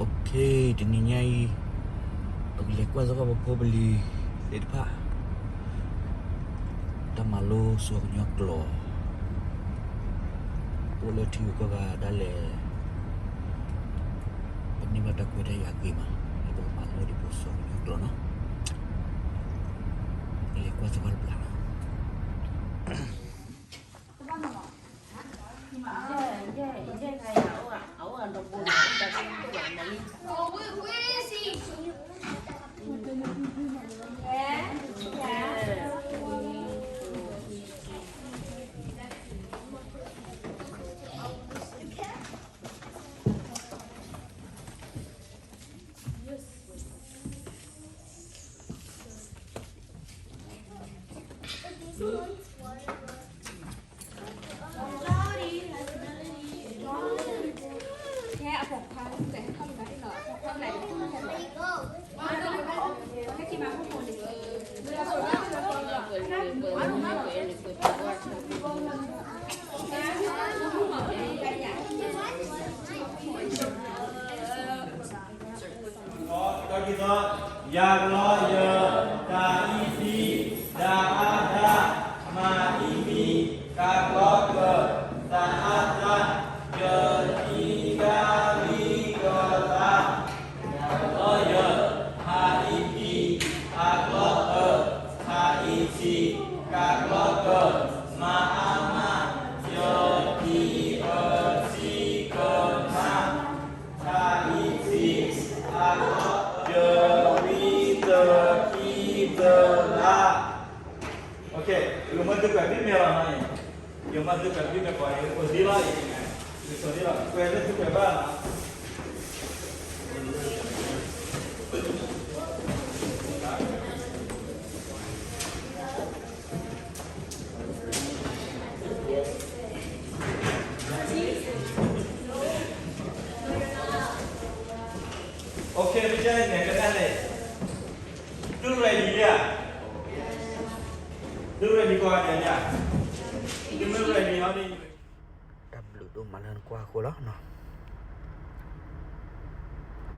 Okay, တနံၤညါအံၤ ပကလဲၤကွၢ်စ့ၢ်ကီးပဖိပလံၤသ့ၣ်တဖၣ် တၢ်မၤလိစီၤကညီကျိာ် အိၣ်လၢထံဂုၤကီၢ်ဂၤဒၣ်လဲာ် ပန့ၢ်ဘၣ်တၢ်ခွဲးတၢ်ယာ်ဂ့ၤမး လၢပကမၤလိဒံးပစီၤကညီကျိာ်နီၤ. လဲၤကွၢ်စ့ၢ်ကီးတဘျီနီၤ. Yalawyer, တၢ်အံၤထံ, ဒၣ်အါဒၣ်, မၤအံၤမံၤ, ကးကျီကၢၤ, သးအါသး, ယတံဂၤလံကလါ. Lawyer, ဟးအံၤဖံ, အကျီအၢ, ဟးအံၤထံ, ကးကျီကၢၤ, မၤအါမး, ယတံအၢထံကၢၤမး. ဟးအံၤထံ, အကျီ, ယတံတံကလါ. Okay, ယမ့ၢ်သုကွဲးဘံၣ်မဲာ်လီၤနီၤအံၤ, ယမ့ၢ်သုကွဲးဘံၣ်မဲာ်ကွၢ်အံၤ အိၣ်ဒံးလီၤအံၤ, အိၣ်ဒံးလီၤ ကွဲးလၢသုကွဲးဘၣ်နီၤ. Okay, မ့ၢ်ကဲန့ၣ် ကနၣ်န့ၣ်, သု ready ဧါ, သု ready ကိးဂၤဒဲးဧါ, သုမ့ၢ် ready ဟီဒ် တၢ်ဘျုးဒိၣ်မးလၢနကွၢ်အဃိလီၤ.